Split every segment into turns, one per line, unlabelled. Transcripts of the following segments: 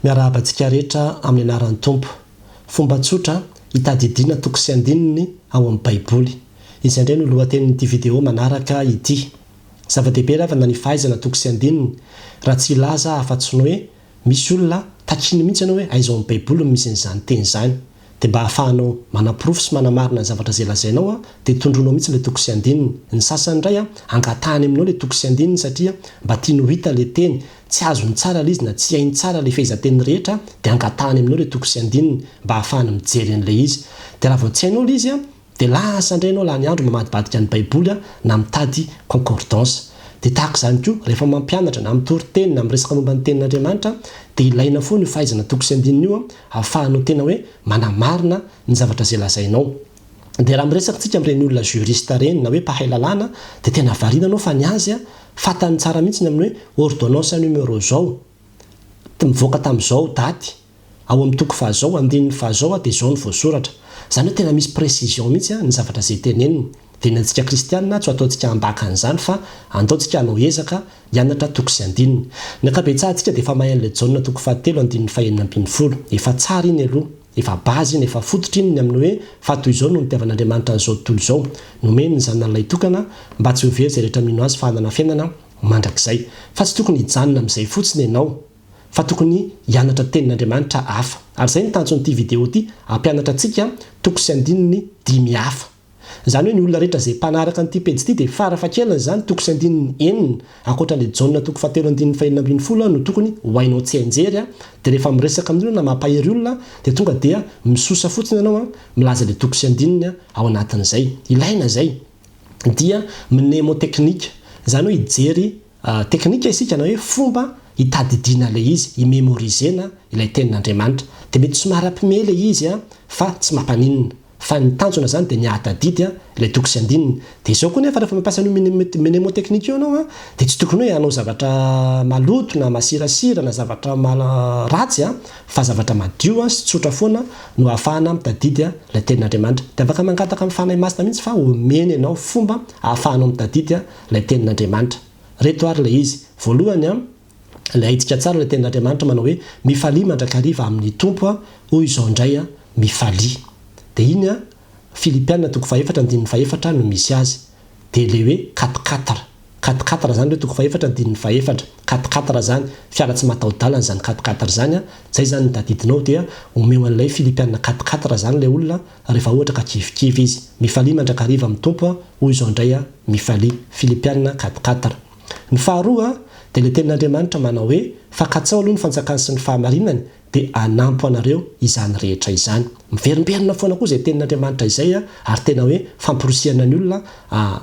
Miarahaba antsika rehetra amin'ny anaran'ny Tompo. Fomba tsotra hitadidiana toko sy andininy ao amin'ny Baiboly. Izay indray no lohatenin'ity video manaraka ity. Zava-dehibe ravana ny fahaizana toko sy andininy, raha tsy hilaza afa-tsy ny hoe misy olona takiany mihitsy ianao hoe aiza ao amin'ny Baiboly no misy an'izany teny izany. Dia mba ahafahanao manaporofo sy manamarina ny zavatra izay lazainao dia tondroinao mihitsy ilay toko sy andininy. Ny sasany indray angatahany aminao ilay toko sy andininy satria mba tiany ho hita ilay teny, tsy azony tsara ilay izy na tsy hainy tsara ilay fehezanteny rehetra dia angatahany aminao ilay toko sy andininy mba ahafahany mijery an'ilay izy. Dia raha vao tsy hainao ilay izy Dia lasa indray ianao lany andro mamadibadika ny baiboly na mitady concordance. Dia tahaka izany koa, rehefa mampianatra na mitory teny na miresaka momba ny tenin'Andriamanitra dia ilaina foana io fahaizana toko sy andininy io ahafahanao tena hoe manamarina ny zavatra izay lazainao. Dia raha miresaka tsika amin'ireny olona juriste ireny na hoe mpahay lalàna dia tena variana ianao fa ny azy fantany tsara mihitsy ny amin'ny hoe ordonnance numéro zao mivoaka tamin'izao daty Ao amin'ny toko fahazao, andininy fahazao dia izao no voasoratra. Izany hoe tena misy précision mihitsy ny zavatra izay teneniny. Dia ny antsika kristiana tsy ho ataontsika ambaka an'izany fa andao tsika hanao ezaka hianatra toko sy andininy. Ny ankabetsahantsika dia efa mahay an'ilay Jaona toko fahatelo andininy fahenina ambinifolo. Efa tsara iny aloha. Efa base iny, efa fototra iny ny amin'ny hoe fa toy izao no nitiavan'Andriamanitra an'izao tontolo izao. Nomeny ny Zanany Lahitokana mba tsy ho very izay rehetra mino Azy fa hanana fiainana mandrakizay. Fa tsy tokony hijanona amin'izay fotsiny ianao. fa tokony hianatra tenin'Andriamanitra hafa. Ary izay no tanjon'ity video ity, hampianatra antsika toko sy andininy dimy hafa. Izany hoe ny olona rehetra izay mpanaraka an'ity pejy ity dia farafahakeliny izany toko sy andininy enina, ankoatra an'ilay Jaona toko fahatelo andininy fahenina ambinifolo no tokony ho hainao tsianjery, dia rehefa miresaka amin'ny olona na mampahery olona dia tonga dia misosa fotsiny ianao milaza ilay toko sy andininy ao anatin'izay. Ilaina izay. Dia mnemoteknika, izany hoe hijery Teknika isika na hoe fomba hitadidiana ilay izy, hi-memoriser-na ilay tenin'Andriamanitra. Dia mety somary hampime ilay izy fa tsy mampaninona. Fa ny tanjona izany dia ny hahatadidy ilay toko sy andininy. Dia izao koa nefa rehefa mampiasa an'io mnemoteknika io ianao dia tsy tokony hoe hanao zavatra maloto na masirasira na zavatra ratsy fa zavatra madio sy tsotra foana no ahafahana mitadidy ilay tenin'Andriamanitra. Dia afaka mangataka amin'ny Fanahy Masina mihitsy fa omeny anao fomba ahafahanao mitadidy ilay tenin'Andriamanitra. Reto ary ilay izy. Voalohany an, ilay haintsika tsara ilay tenin'Andriamanitra manao hoe mifalia mandrakariva amin'ny Tompo an, hoy izao indray an, mifalia. Dia iny an, Filipiana toko fahefatra andininy fahefatra no misy azy. Dia ilay hoe quatre quatre. Quatre quatre izany ilay toko fahefatra andininy fahefatra. Quatre quatre izany, fiara tsy mataho-dalana izany quatre quatre izany an, izay izany no tadidinao dia omeo an'ilay Filipiana quatre quatre izany ilay olona Rehefa ohatra ka kivikivy izy. Mifalia mandrakariva amin'ny Tompo a, hoy izao indray a, mifalia. Filipiana quatre quatre. Ny faharoa dia ilay tenin'Andriamanitra manao hoe, fa katsaho aloha ny fanjakany sy ny fahamarinany, dia hanampo anareo izany rehetra izany. Miverimberina foana koa izay tenin'Andriamanitra izay a, ary tena hoe famporisihana ny olona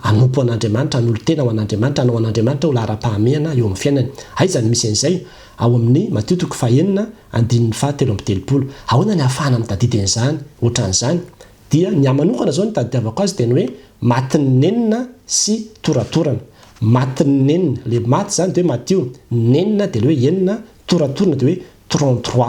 hanompo an'Andriamanitra, hanolo-tena ho an'Andriamanitra, hanao an'Andriamanitra ho laharam-pahamehana eo amin'ny fiainany. Aiza no misy an'izay? Ao amin'ny Matio toko fahenina andininy faha 33. Ahoana ny ahafahana mitadidy an'izany ohatran'izany? Dia ny ahy manokana izao ny nitadidiavako azy dia ny hoe matin'ny nenina sy toratorana. Matin'ny nenina, ilay maty izany dia hoe Matio, ny nenina dia ilay hoe enina, toratorana dia hoe 33.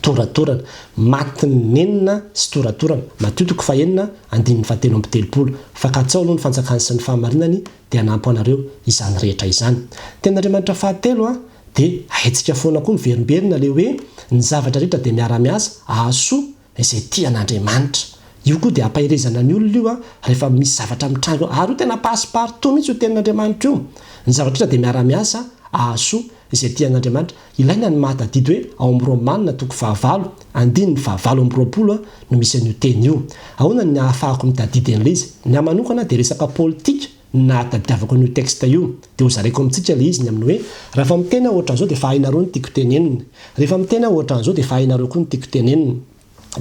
Toratorana. Matin'ny nenina sy toratorana. Matio toko fahenina andininy faha 33. Fa katsaho aloha ny fanjakany sy ny fahamarinany dia hanampy anareo izany rehetra izany. Tenin'Andriamanitra fahatelo an, Dia haintsika foana koa miverimberina ilay hoe ny zavatra rehetra dia miara-miasa hahasoa izay tia an'Andriamanitra. Io koa dia ampaherezana ny olona io rehefa misy zavatra mitranga eo. Ary io tena passe partout mihitsy io tenin'Andriamanitra io. Ny zavatra rehetra dia miara-miasa hahasoa izay tia an'Andriamanitra. Ilaina ny mahatadidy hoe ao amin'ny Romana toko fahavalo, andininy fahavalo amby roapolo no misy an'io teny io. Ahoana ny ahafahako mitadidy an'ilay izy? Ny ahy manokana dia resaka politika ny nahatadiavako an'io texte io dia ho zaraiko amintsika ilay izy ny amin'ny hoe rahefa miteny aho ohatran'izao dia efa hainareo ny tiako tenenina, rehefa miteny aho ohatran'izao dia efa hainareo koa ny tiako tenenina.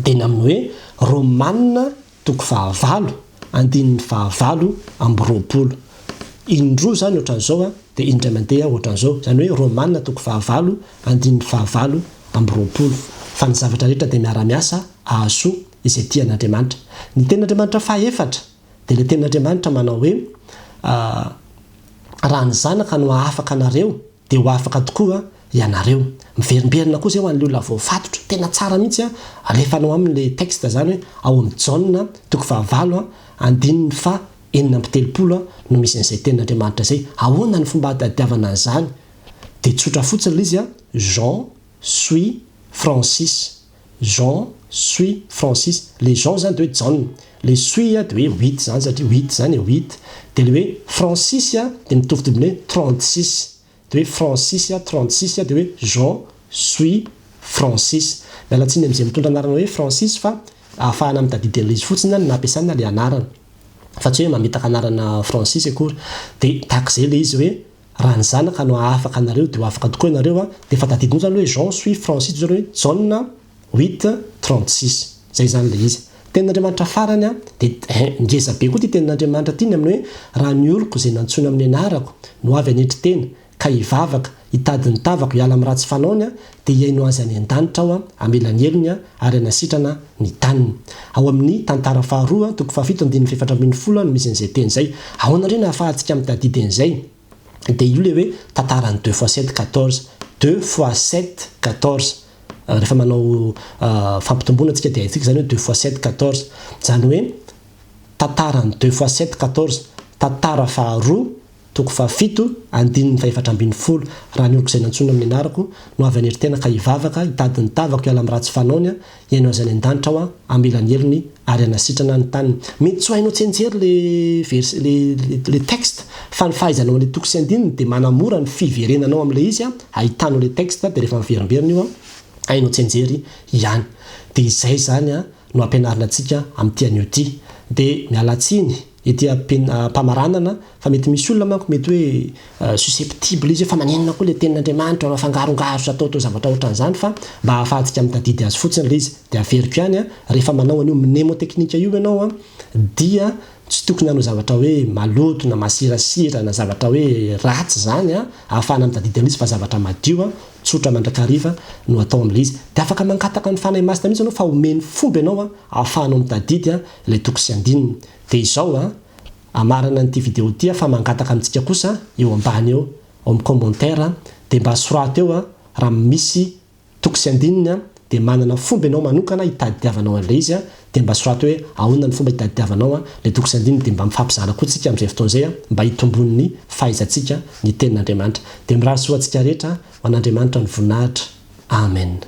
Dia ny amin'ny hoe Romana toko fahavalo andininy fahavalo amby roapolo. Indroa izany ohatran'izao an, dia indray mandeha ohatran'izao. Izany hoe Romana toko fahavalo andininy fahavalo amby roapolo. Fa ny zavatra rehetra dia miara-miasa hahasoa izay tia an'Andriamanitra. Ny tenin'Andriamanitra fahefatra. Dia ilay tenin'Andriamanitra manao hoe, Raha ny Zanaka no hahafaka anareo, dia ho afaka tokoa ianareo. Miverimberina koa izay ho an'ilay olona voafatotra. Tena tsara mihitsy an! Alefanao aminy ilay texte izany hoe ao amin'ny Jaona toko fahavalo andininy faha 36 no misy an'izay tenin'Andriamanitra izay. Ahoana ny fomba hatadiavana an'izany? Dia tsotra fotsiny ilay izy an, Jean. suis Francis. Jean suis Francis. Le Jean zany de hoe Jaona. Le suis de hoe huit zany satria huit zany e, huit. De le hoe Francis de mitovitovy amin'ny hoe 36. De hoe Francis 36 de hoe Jean suis Francis. Miala tsiny amin'izay mitondra anarana hoe Francis fa ahafahana mitadidy an'ilay izy fotsiny no nampiasana ilay anarana. Fa tsy hoe mametaka anarana Francis akory. Dia tahaka izay ilay izy hoe raha ny zanaka no hahafaka anareo dia ho afaka tokoa ianareo an. Dia efa tadidinao izany hoe Jean suis Francis dia izany hoe Jaona huit 36. Izay izany ilay izy. Tenin'Andriamanitra farany an, dia ngeza be koa ity tenin'Andriamanitra ity ny amin'ny hoe raha ny oloko izay nantsoina amin'ny anarako no avy hanetry tena ka hivavaka, hitady ny tavako hiala amin'ny ratsy fanaony an, dia hihaino azy any an-danitra aho an, hamela ny helony an, ary hanasitrana ny taniny. Ao amin'ny Tantara faharoa, toko fahafito andininy fahefatra ambin'ny folo no misy an'izay teny izay. Ahoana indray no ahafahantsika mitadidy an'izay? Dia io ilay hoe tantaran'ny deux fois sept 14. Deux fois sept 14. Rehefa manao fampitomboana tsika dia haintsika izany hoe deux fois sept 14. Izany hoe tantaran'ny deux fois sept 14. Tantara faharoa, toko fahafito, andininy fahefatra ambin'ny folo. Raha ny oloko izay nantsoina amin'ny anarako no avy hanetry tena ka hivavaka, hitady ny tavako hiala amin'ny ratsy fanaony, hihaino azy any an-danitra aho, hamela ny helony ary hanasitrana ny taniny. Mety tsy ho hainao tsianjery le vers, le texte, fa ny fahaizanao an'ilay toko sy andininy dia manamora ny fiverenanao amin'ilay izy, ahitanao ilay texte, dia rehefa miverimberina io, hainao tsianjery ihany. Dia izay izany no ampianarina antsika amin'ity anio ity. Dia miala tsiny ety am-pamaranana fa mety misy olona manko mety hoe susceptible izy hoe fa maninona koa ilay tenin'Andriamanitra no afangarongaro sy ataotao zavatra ohatran'izany fa mba ahafahantsika mitadidy azy fotsiny ilay izy. Dia averiko ihany, rehefa manao an'io mnémotechnique io ianao dia tsy tokony hanao zavatra hoe maloto na masirasira na zavatra hoe ratsy izany ahafahana mitadidy an'izy fa zavatra madio, tsotra mandrakariva no atao amin'ilay izy. Dia afaka mangataka ny Fanahy Masina mihitsy ianao fa omeny fomba ianao ahafahanao mitadidy ilay toko sy andininy. Dia izao amarana an'ity vidéo ity fa mangataka amintsika kosa eo ambany eo ao amin'ny commentaire dia mba soraty eo raha misy toko sy andininy dia manana fomba ianao manokana hitadiavanao an'ilay izy dia mba soraty hoe ahoana ny fomba hitadiavanao ilay toko sy andininy dia mba mifampizara koa tsika amin'izay fotoana izay mba hitombon'ny fahaizantsika ny tenin'Andriamanitra. Dia mirary soa antsika rehetra ho an'Andriamanitra ny voninahitra. Amen.